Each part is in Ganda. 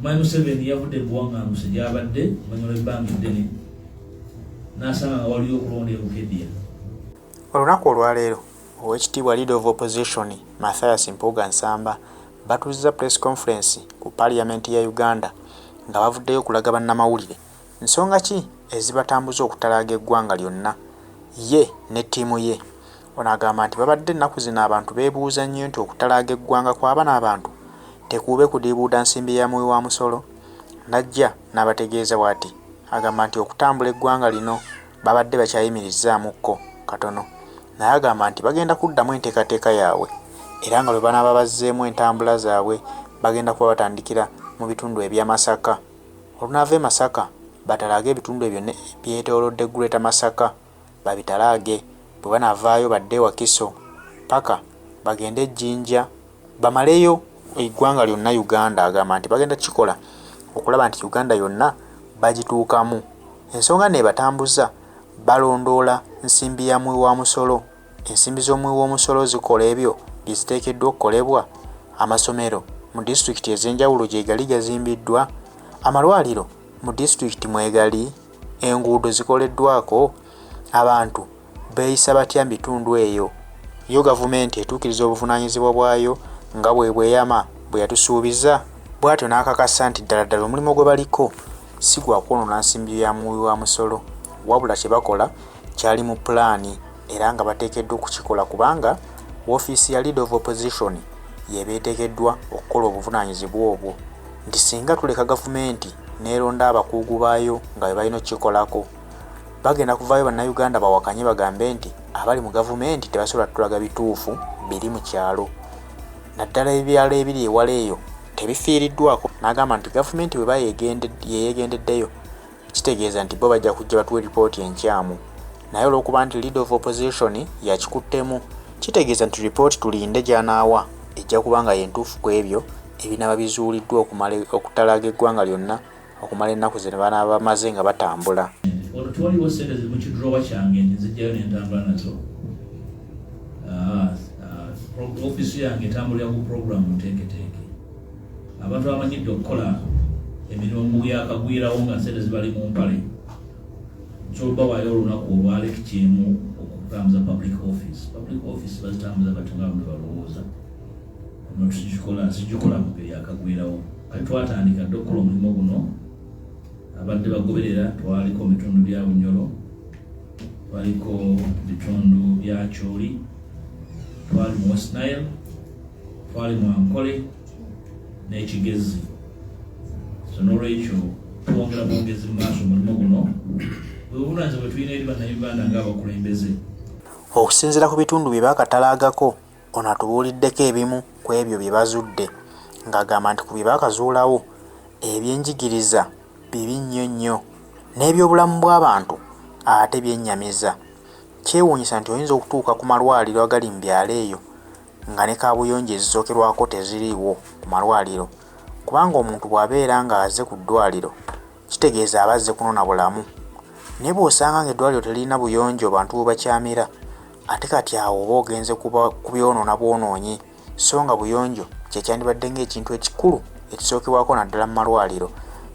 Mwami Museveni yavudde mu buwanganguse gy'abadde oluvannyuma lw'ebbanga eddene n'asanga nga waliyo okulonda e Bukedea. Olunaku olwaleero Owekitiibwa Leader of Opposition Mathias Mpuuga Nsamba batuuzizza Press Conference ku Parliament ya Uganda nga bavuddeyo okulaga bannamawulire nsonga ki ezibatambuza okutalaaga eggwanga lyonna ye ne ttiimu ye. Ono agamba nti babadde ennaku zino abantu beebuuza nnyo nti okutalaaga eggwanga kwa bano abantu tekuube kudiibuuda nsimbi ya muwi wa musolo? N'ajja n'abategeeza bw'ati agamba nti okutambula eggwanga lino babadde bakyayimirizzaamu kko katono naye agamba nti bagenda kuddamu enteekateeka yaabwe era nga lwe banaaba bazzeemu entambula zaabwe bagenda kuba batandikira mu bitundu ebya Masaka olunaava e Masaka batalaage ebitundu ebyo byetoolodde Greater Masaka babitalaage bwe banaavaayo badde e Wakiso ppaka bagende e Jinja bamaleyo eggwanga lyonna Uganda. Agamba nti bagenda kukikola okulaba nti Uganda yonna bagituukamu. Ensonga nno ebatambuza balondoola nsimbi ya muwi wa musolo. Ensimbi z'omuwi w'omusolo zikola ebyo bye ziteekeddwa okukolebwa? Amasomero mu disitulikiti ez'enjawulo gyegali gazimbiddwa? Amalwaliro mu disitulikiti mwegali? Enguudo zikoleddwako? Abantu beeyisa batya mu bitundu eyo? Yo gavumenti etuukiriza obuvunaanyizibwa bwayo nga bwebweyama bwe yatusuubiza? Bw'atyo n'akakasa nti ddala ddala omulimu gwe baliko si gwa kwonoona nsimbi ya muwi wa musolo wabula kye bakola kyali mu pulaani era nga bateekeddwa okukikola kubanga woofiisi ya Leader of Opposition y'eba eteekeddwa okukola obuvunaanyizibwa obwo nti singa tuleka gavumenti n'eronda abakuugu baayo nga be balina okukikolako bagenda kuvaayo Bannayuganda bawakanye bagambe nti abali mu gavumenti tebasobola kutulaga bituufu biri mu kyalo naddala ebyalo ebiri ewala eyo tebifiiriddwako. N'agamba nti gavumenti bw'eba yeyegendeddeyo kitegeeza nti bo bajja kujja batuwe lipooti enkyamu naye olw'okuba nti Leader of Opposition yakikuttemu kitegeeza nti lipooti tulinde gy'anaawa ejja kuba nga y'entuufu ku ebyo ebinaaba bizuuliddwa okumala okutalaaga eggwanga lyonna okumala ennaku ze banaaba bamaze nga batambula. Wano tewaliwo ssente ziri mu kidrowa kyange nti nzijjayo ne ntambula nazo. Ofiisi yange etambulira ku pulogulaamu nteeketeeke. Abantu abamanyidde okukola emirimu mu byakagwirawo nga ssente zibali mu mpale nsobola obawaayo olunaku olwalekiti emu okutambuza public office. Public office bazitambuza batyo nga bwe balowooza. No tukikola sigikola mu ngeri yakagwirawo. Kati twatandika dda okukola omulimu guno, abadde bagoberera twaliko mu bitundu bya Bunyoro, twaliko mu bitundu bya Acholi, twali mu West Nile, twali mu Ankole n'Ekigezi. So n'olwekyo twongera bwongezi mu maaso omulimu guno bwe buvunaanyizibwa bwe tulina eri Bannayuganda ng'abakulembeze. Okusinziira ku bitundu bye baakatalaagako, Ono atubuuliddeko ebimu ku ebyo bye bazudde ng'agamba nti ku bye baakazuulawo, ebyenjigiriza bibi nnyo nnyo n'ebyobulamu bw'abantu ate byennyamiza. Kyewuunyisa nti oyinza okutuuka ku malwaliro agali mu byalo eyo nga ne kaabuyonjo ezisookerwako teziriiwo ku malwaliro kubanga omuntu bw'abeera ng'aze ku ddwaaliro kitegeeza aba azze kunona bulamu naye bw'osanga ng'eddwaaliro teririna buyonjo bantu we bakyamira ate kati awo oba ogenze kubyonoona bwonoonyi so nga buyonjo kye kyandibadde ng'ekintu ekikulu ekisookebwako naddala mu malwaliro.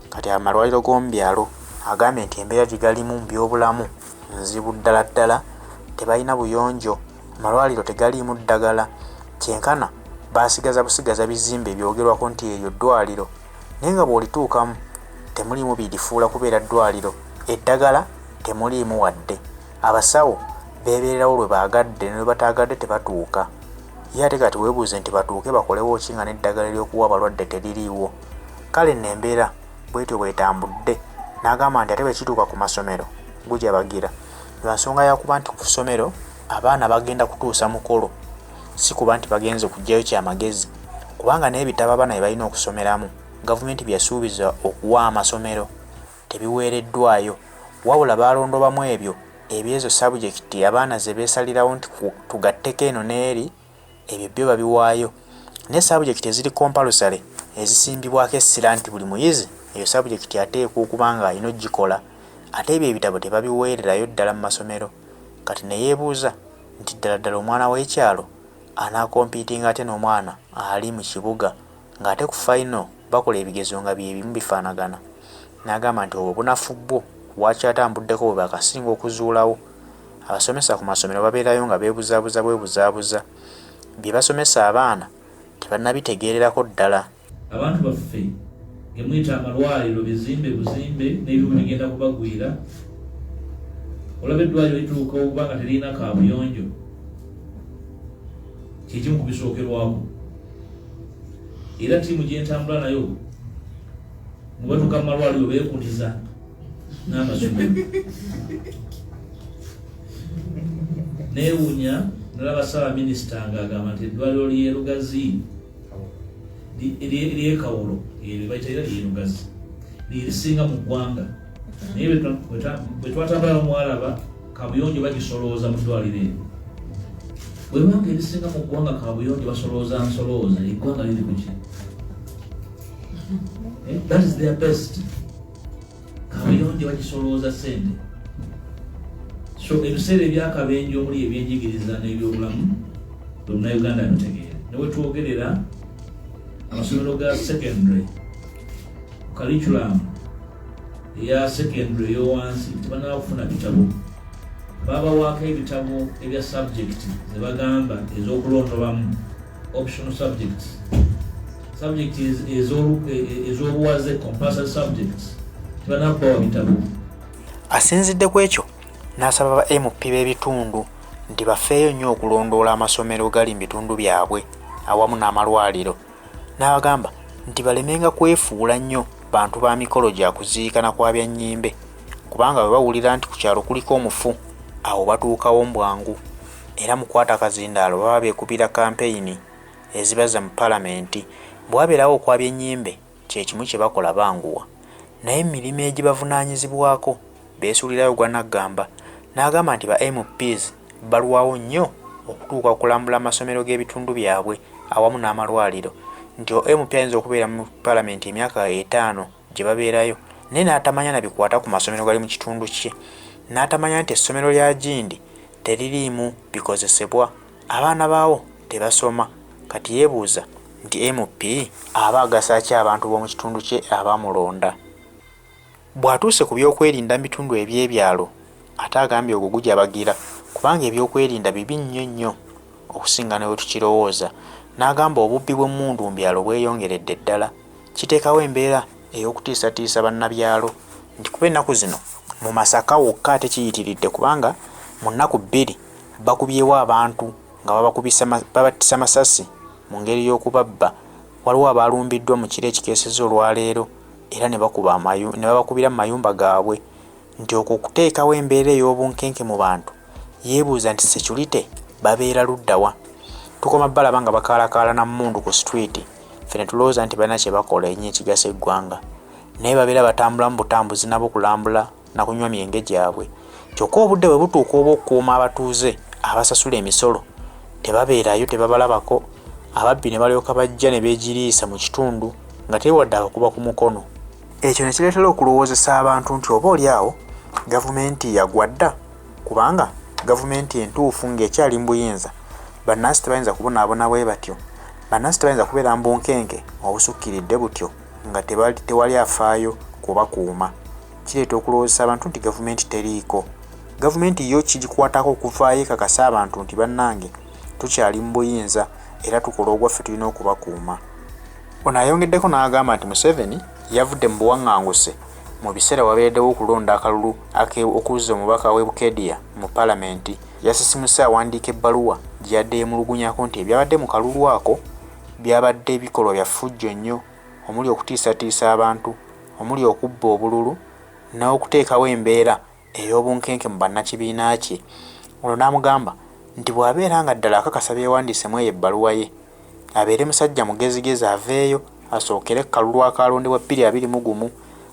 Kati amalwaliro g'omu byalo agambye nti embeera gye galimu mu byobulamu nzibu ddala ddala, tebalina buyonjo, amalwaliro tegaliimu ddagala kyenkana baasigaza busigaza bizimbe ebyogerwako nti eryo ddwaliro naye nga bw'olituukamu temuliimu birifuula kubeera ddwaliro, eddagala temuliimu wadde. Abasawo beebeererawo lwe baagadde ne lwe bataagadde tebatuuka. Ye ate kati weebuuze nti batuuke bakolewo ki nga n'eddagala ery'okuwa abalwadde teririiwo? Kale nno embeera bw'etyo bw'etambudde. N'agamba nti ate bwe kituuka ku masomero gujabagira lwa nsonga ya kuba nti ku ssomero abaana bagenda kutuusa mukolo si kuba nti bagenze kuggyayo kya magezi kubanga n'ebitabo abaana bye balina okusomeramu gavumenti bye yasuubiza okuwa amasomero tebiweereddwayo wabula baalondobamu ebyo eby'ezo sabujekiti abaana ze beesalirawo nti tugatteko eno n'eri ebyo byo babiwaayo naye sabujekiti eziri kompalusale ezisimbibwako essira nti buli muyizi eyo sabujekiti ateekwa okuba ng'alina okugikola ate ebyo ebitabo tebabiweererayo ddala mu masomero kati ne yeebuuza nti ddala ddala omwana w'ekyalo anaakompiitinga atya n'omwana ali mu kibuga ng'ate ku fayino. bakola ebigezo nga bye bimu bifaanagana n'agamba nti obwo bunafu bwo bwakyatambuddeko bwe bakasinga okuzuulawo. Abasomesa ku masomero babeerayo nga beebuzaabuza bwebuzaabuza. Bye basomesa abaana tebannabitegeererako ddala. Abantu baffe gemuyita amalwaliro bizimbe buzimbe n'ebimu bigenda kubagwira. Olaba eddwaliro lituuka okuba nga teririna kaabuyonjo, kyekimu ku bisookerwako. Era ttiimu gye ntambula nayo mu batuuka mu malwaliro beekuniza n'amasomero. Neewunya nalaba ssaabaminisita ng'agamba nti eddwaliro ly'e Lugazi ly'e Kawolo, eryo bayita era ly'e Lugazi, lyerisinga mu ggwanga, naye bwe twatambula mwalaba kabuyonjo bagisolooza mu ddwaliro eryo. Bwebanga erisinga mu ggwanga kabuyonjo basolooza nsolooza, eggwanga liri kuki? That is their best. Kabuyonjo bagisolooza sente. So ebiseera ebyakabenje omuli ebyenjigiriza n'ebyobulamu, bwemunauganda abitegeera. Newetwogerera amasomero ga secondary, curriculum eya secondary eyowansi tebanaba kufuna bitabo. Babawaako ebitabo ebya subject zebagamba ez'okulondobamu, optional subjects, subject ez'obuwaze, compulsory subjects, tebanaba kubawa bitabo. Asinzidde ku ekyo n'asaba ba MP b'ebitundu nti bafeeyo nnyo okulondoola amasomero gali mu bitundu byabwe awamu n'amalwaliro, n'abagamba nti balemenga kwefuula nnyo bantu ba mikolo gya kuziika na kwabya nnyimbe, kubanga bwe bawulira nti ku kyalo kuliko omufu awo batuukawo mu bwangu, era mu kukwata akazindaalo baba beekubira kampeyini ezibazza mu palamenti. Bwe wabeerawo okwabya ennyimbe kye kimu kye bakola banguwa, naye mu mirimu egibavunaanyizibwako beesuulirayo gwa naggamba, n'agamba nti ba MPs balwawo nnyo okutuuka okulambula amasomero g'ebitundu byabwe awamu n'amalwaliro, nti o MP ayinza okubeera mu palamenti emyaka 5 gye babeerayo naye n'atamanya na bikwata ku masomero gali mu kitundu kye, n'atamanya nti essomero lya gindi teririimu bikozesebwa, abaana baawo tebasoma. Kati yeebuuza nti MP aba agasa ki abantu b'omu kitundu kye abamulonda. Bw'atuuse ku byokwerinda mu bitundu eby'ebyalo ate agambye ogwo gujabagira kubanga ebyokwerinda bibi nnyo nnyo okusinga ne bwe tukirowooza, n'agamba obubbi bw'emmundu mu byalo bweyongeredde ddala, kiteekawo embeera ey'okutiisatiisa bannabyalo nti kuba ennaku zino mu Masaka wokka ate kiyitiridde kubanga mu nnaku 2 bakubyewo abantu nga babakubisa babattisa masasi mu ngeri y'okubabba. Waliwo abaalumbiddwa mu kiro ekikeesezza olwaleero era ne bakuba ne babakubira mu mayumba gaabwe, nti okwo okuteekawo embeera ey'obunkenke mu bantu, yeebuuza nti security babeera ludda wa? Tukoma balaba nga bakaalakaala na mmundu ku street, ffe ne tulowooza nti balina kye bakola ennyo ekigasa eggwanga, naye babeera batambulamu butambuzi nabo kulambula na kunywa myenge gyabwe. Kyokka obudde bwe butuuka obw'okukuuma abatuuze abasasula emisolo tebabeerayo, tebabalabako, ababbi ne balyoka bajja ne beegiriisa mu kitundu nga teri wadde abakuba ku mukono. Ekyo ne kireetera okulowoozesa abantu nti oba oli awo gavumenti yagwa dda, kubanga gavumenti entuufu ng'ekyali mu buyinza bannansi tebayinza kubonaabona bwe batyo, bannansi tebayinza kubeera mu bunkenke obusukkiridde butyo nga tewali afaayo kubakuuma. Kireeta okulowoozesa abantu nti gavumenti teriiko. Gavumenti yo kigikwatako okuvaayo ekakase abantu nti bannange tukyali mu buyinza era tukola ogwaffe, tulina okubakuuma. Ono ayongeddeko n'agamba nti Museveni yavudde mu buwanganguse mu biseera wabeereddewo okulonda akalulu okuzza omubaka w'e Bukedia mu palamenti. Yasisimuse awandiika ebbaluwa gye yadde yeemulugunyako nti ebyabadde mu kalulu ako byabadde bikolwa bya ffujjo nnyo omuli okutiisatiisa abantu, omuli okubba obululu n'okuteekawo embeera ey'obunkenke mu bannakibiina kye. Ono n'amugamba nti bw'abeera nga ddala akakasa byewandiise mu eyo ebbaluwa ye, abeere musajja mugezigezi aveeyo asookere ku kalulu akaalondebwa 2021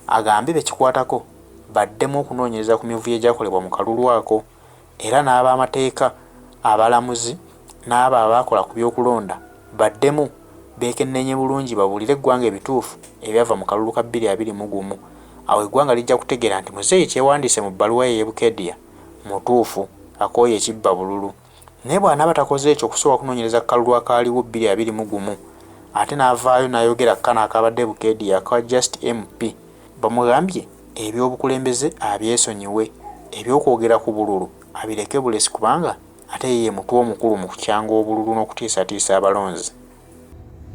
agambe be kikwatako baddemu okunoonyereza ku mivuyo egyakolebwa mu kalulu ako, era n'ab'amateeka, abalamuzi n'abo abaakola ku by'okulonda baddemu beekenneenye bulungi babuulire eggwanga ebituufu ebyava mu kalulu ka 2021. Awo eggwanga lijja kutegeera nti Muzeeyi kyewandiise mu bbaluwa ye ey'e Bukedia mutuufu, akooye ekibba bululu. Naye bw'anaaba takoze ekyo okusooka kunoonyereza ku kalulu akaaliwo 2021, ate n'avaayo n'ayogera kano akabadde Bukedia aka Just MP. Bamugambye eby'obukulembeze abyesonyiwe, eby'okwogera ku bululu abireke bulesi kubanga ate ye ye mutwe omukulu mu kukyanga obululu n'okutiisatiisa abalonzi.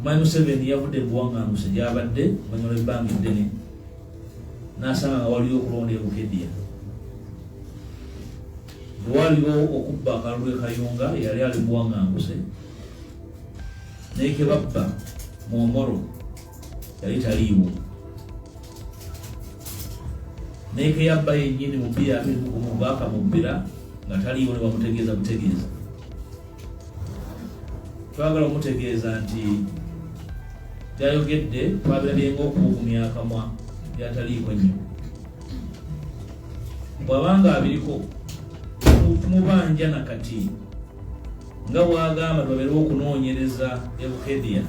Mwami Museveni yavudde mu buwanganguse gy'abadde oluvannyuma lw'ebbanga eddene n'asanga nga waliyo okulonda e Bukedia. Bwe waliwo okubba akalulu e Kayunga yali ali mu buwanganguse naye ke babba mu Omoro yali taliiwo naye ke yabba yennyini mu 2021 baakamubbira nga taliiwo ne bamutegeeza butegeeza. Twagala omutegeeza nti byayogedde twabirabye ng'okubugumya akamwa byataliiko nnyo. Bw'aba nga abiriko tumubanja na kati nga bw'agamba tubabeerewo okunoonyereza e Bukedia,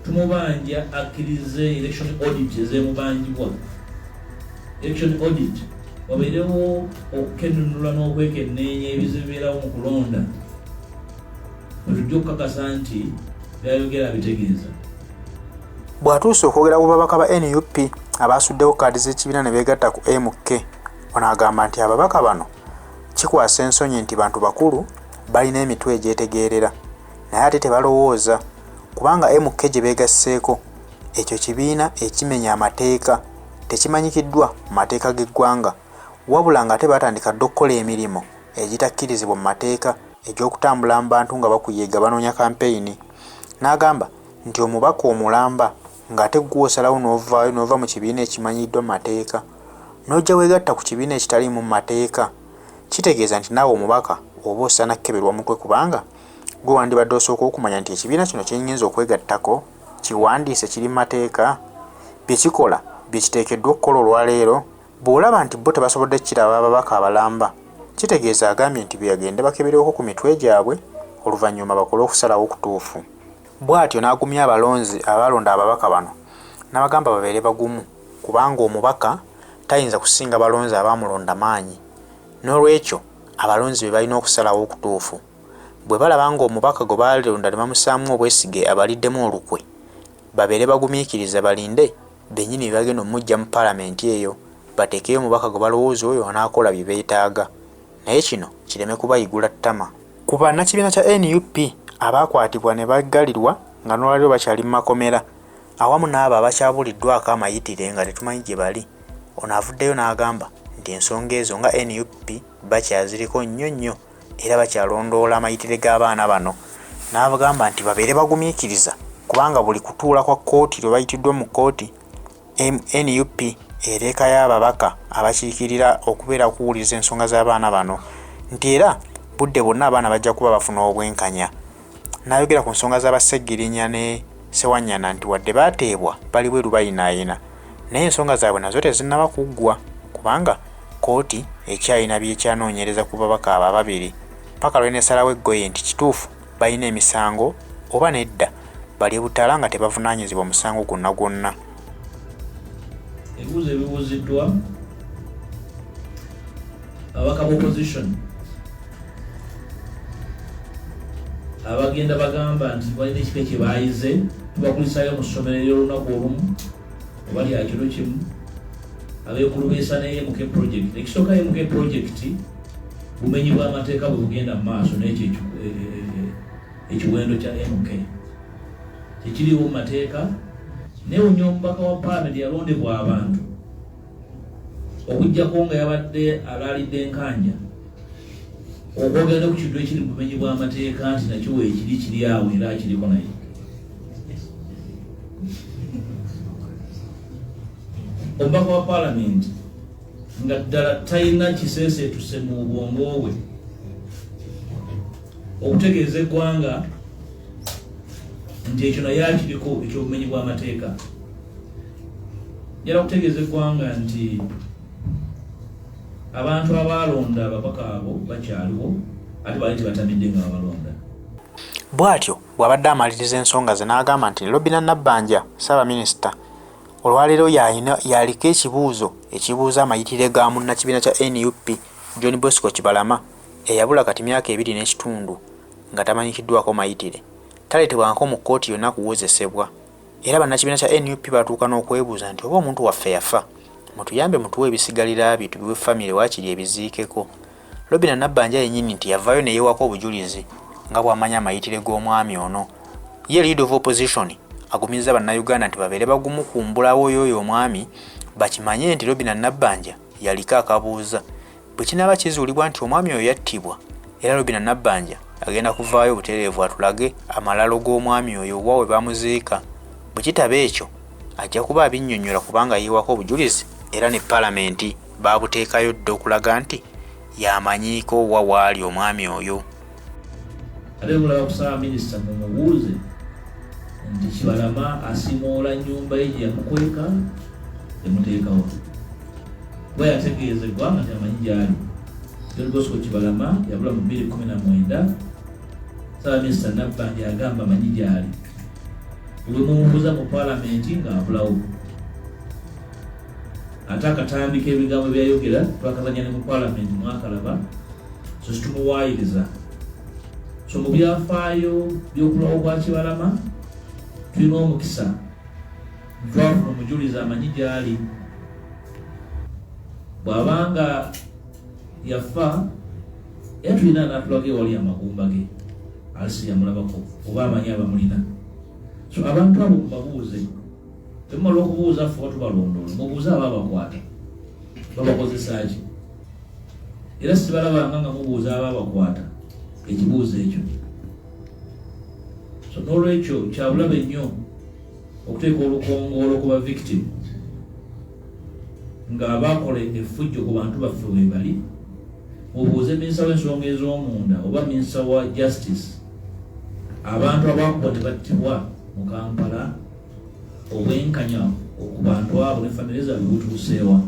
tumubanja akkirize election audit ezeemubanjibwa. Election audit wabeerewo okukenunula n'okwekenneenya ebizibu bibeerawo mu kulonda bwe tujja okukakasa nti byayogera abitegeeza. Bw'atuuse okwogera ku babaka ba nup abaasuddewo kaadi z'ekibiina ne beegatta ku MK, ono agamba nti ababaka bano kikwasa ensonyi nti bantu bakulu balina emitwe egyetegeerera naye ate tebalowooza kubanga MK gye beegasseeko ekyo kibiina ekimenya amateeka tekimanyikiddwa mu mateeka g'eggwanga wabula ng'ate baatandika dda okukola emirimu egitakkirizibwa mu mateeka egy'okutambula mu bantu nga bakuyega banoonya kampeyini n'agamba nti omubaka omulamba ng'ate ggwe osalawo n'ovaayo n'ova mu kibiina ekimanyiddwa mu mateeka n'ojja weegatta ku kibiina ekitaliimu mu mateeka kitegeeza nti naawe omubaka oba osaana kukeberwa mutwe kubanga ggwe wandibadde osooka okumanya nti ekibiina kino kye ngenze okwegattako kiwandiise kiri mu mateeka, bye kikola bye kiteekeddwa okukola olwaleero. Bw'olaba nti bo tebasobodde kukiraba ababaka abalamba, kitegeeza agambye nti bagende bakeberewoko ku mitwe gyabwe oluvannyuma bakole okusalawo okutuufu. Bw'atyo n'agumya abalonzi abaalonda ababaka bano n'abagamba babeere bagumu kubanga omubaka tayinza kusinga balonzi abaamulonda maanyi noolwekyo abalonzi be balina okusalawo okutuufu. Bwe balaba ng'omubaka gwe baalonda ne bamussaamu obwesige abaliddemu olukwe, babeere bagumiikiriza balinde bennyini be bagenda omuggya mu palamenti eyo bateekeyo omubaka gwe balowooza oyo anaakola bye beetaaga naye kino kireme kubayigula ttama. Ku bannakibiina kya nup abaakwatibwa ne baggalirwa nga n'olwaleero bakyali mu makomera awamu n'abo abakyabuliddwaako amayitire nga tetumanyi gye bali, ono avuddeyo n'agamba nti ensonga ezo nga nup bakyaziriko nnyo nnyo era bakyalondoola amayitire g'abaana bano n'abagamba nti babeere bagumiikiriza kubanga buli kutuula kwa kkooti lwe bayitiddwa mu kkooti nup erekayo ababaka abakiikirira okubeera okuwuliriza ensonga z'abaana bano nti era budde bwonna abaana bajja kuba bafuna obwenkanya. N'ayogera ku nsonga za Bassegirinya ne Ssewanyana nti wadde baateebwa bali bweru bayinaayina naye ensonga zaabwe nazo tezinnaba kuggwa kubanga kkooti ekyalina by'ekyanoonyereza ku babaka abo ababiri ppaka lw'eneesalawo eggoye nti kituufu balina emisango oba nedda balye butala nga tebavunaanyizibwa musango gwonna gwonna. Ebibuuzo ebibuuziddwa ababaka ba opposition abagenda bagamba nti balina ekika kye baayize tubakulisaayo mu ssomero ery'olunaku olumu oba lya kiro kimu abeekulubeesa ne MK project. Ekisooka MK project bumenyi bw'amateeka bwe bugenda mu maaso n'ekyo ekiwendo kya MK tekiriiwo mu mateeka. Newunya omubaka wa palamenti yalondebwa abantu okuggyako nga yabadde alaalidde enkanja okwogera ne ku kintu ekiri mu bumenyi bw'amateeka nti nakyo weekiri kiri awo era akiriko naye. Omubaka wa palamenti nga ddala talina kiseeseetuse mu bwongo bwe okutegeeza eggwanga nti ekyo naye akiriko eky'obumenyi bw'amateeka. Njala kutegeeza eggwanga nti abantu abaalonda ababaka abo bakyaliwo ate baali tebatamidde nga babalonda. Bw'atyo bw'abadde amaliriza ensonga ze n'agamba nti Robinah Nabbanja Ssaabaminisita olwaleero y'aliko ekibuuzo ekibuuza amayitire ga munnakibiina kya nup John Bosco Kibalama eyabula kati myaka ebiri n'ekitundu nga tamanyikiddwako mayitire taleetebwangako mu kkooti yonna kuwozesebwa. Era bannakibiina kya nup batuuka n'okwebuuza nti oba omuntu waffe yafa, mutuyambe mutuwe ebisigalira bye tubiwe famire waakiri ebiziikeko. Robinah Nabbanja yennyini nti yavaayo ne yeewaako obujulizi nga bw'amanyi amayitire g'omwami ono. Ye Leader of Opposition agumizza Bannayuganda nti babeere bagumu ku mbulawo y'oyo omwami bakimanye nti Robinah Nabbanja yaliko akabuuza. Bwe kinaaba kizuulibwa nti omwami oyo yattibwa era Robinah Nabbanja agenda kuvaayo butereevu atulage amalalo g'omwami oyo wa we bamuziika. Bwe kitaba ekyo ajja kuba abinnyonnyola kubanga yeewaako obujulizi era ne Palamenti baabuteekayo dda okulaga nti y'amanyiiko wa waali omwami oyo. Ate mulaba ku Ssaabaminisita mumubuuze nti Kibalama asimuula nnyumba ye gye yamukweka emuteekawa kuba yategeeza eggwanga nti amanyi gy'ali. John Bosco Kibalama yabula mu 2019 Ssaabaminisita Nabbanja yagamba amanyi gy'ali. Buli mumubuuza mu Palamenti ng'abulawo. Ate akatambi k'ebigambo byayogera twakazanya ne mu Palamenti mwakalaba, so situmuwaayiriza. So mu byafaayo by'okulwawo kwa Kibalama tulina omukisa twafuna omujulizi amanyi gy'ali. Bw'abanga yafa era tulina anaatulaga ewali amagumba ge, alisi yamulabako oba amanyi abamulina. So abantu abo mubabuuze, temumala okubuuza ffe tubalondoola, mubuuze abo abakwata babakozesa ki, era sibalabanga nga mubuuza abo abakwata ekibuuzo ekyo. So n'olwekyo kyabulabe nnyo okuteeka olukongoolo ku ba victim ng'abakola effujjo ku bantu baffe webali. Mubuuze minisita w'ensonga ez'omunda oba minisita wa justice, abantu abakubwa ne battibwa mu Kampala, obwenkanya ku bantu abo ne famire zaabwe butuuseewa.